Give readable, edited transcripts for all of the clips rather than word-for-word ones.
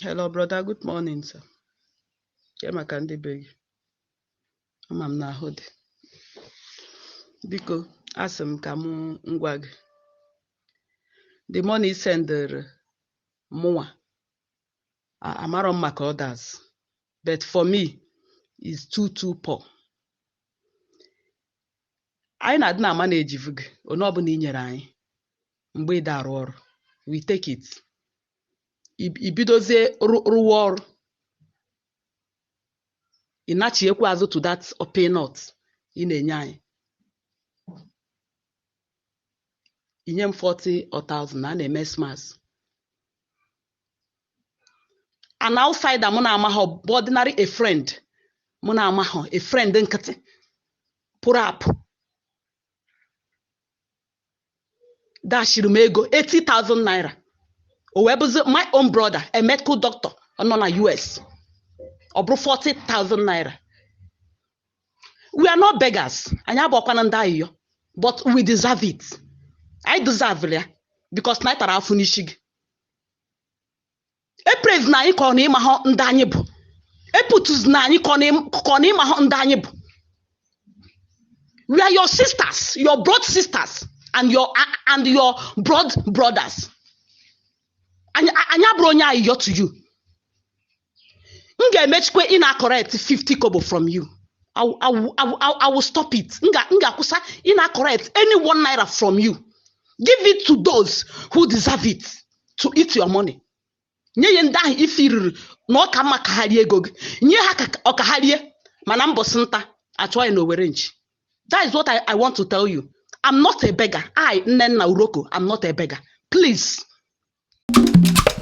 Hello, brother. Good morning, sir. Ke maka ndị be gị? Ama m na ahụ dị. Biko, asị m ka m ngwa gị. The money ị sendịrị mụnwa, amarọ m maka others, but for me, is too too poor. Anyị na-adị na ama na-ejivu gị, onye ọbụla i nyere anyị mgbe ị da arụ ọrụ, we take it. I bidozie rụwa ọrụ, ị nachiekwa azụ to that peanut ị na-enye anyị. I nye m 40,000 na a na-eme Xmas. An outsider mụ na-amaghọ bụ ordinary a friend mụ na-amaghọ, a friend nkịtị pụrụ apụ dashiri m ego 80,000 naira, o wee bụzi my own brother, a medical doctor nọ na US, ọ bụrụ 40,000 naira. We are not beggars, anyị abụọkwana ndị ayịyọ, but we deserve it. Anyị deserve ya because na anyị tara afụ n'isi gị. Epraise na anyị ka ọ na ịmahọ ndị anyị bụ, eputuz na anyị ka ọ na ịmahọ ndị anyị bụ. We are your sisters, your blood sisters and your blood brothers. Anyị abụrụ onye ayịyọ to you. M ga-emechikwa ị na-correct 50 kobo from you. I will stop it. M ga-akwụsa ị na-correct any one naira from you. Give it to those who deserve it to eat your money. Nye ya ndị ahụ ife riri na ọ ka mma ka ha rie ego gị. Nye ha ka ọ ka ha rie, mana mbọsị nta achụọ ya n'Owere nchi. That is what I want to tell you. I'm not a beggar. I, Nnenna Uroko, I'm not a beggar. Please.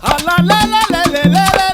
Ala le le le le le le.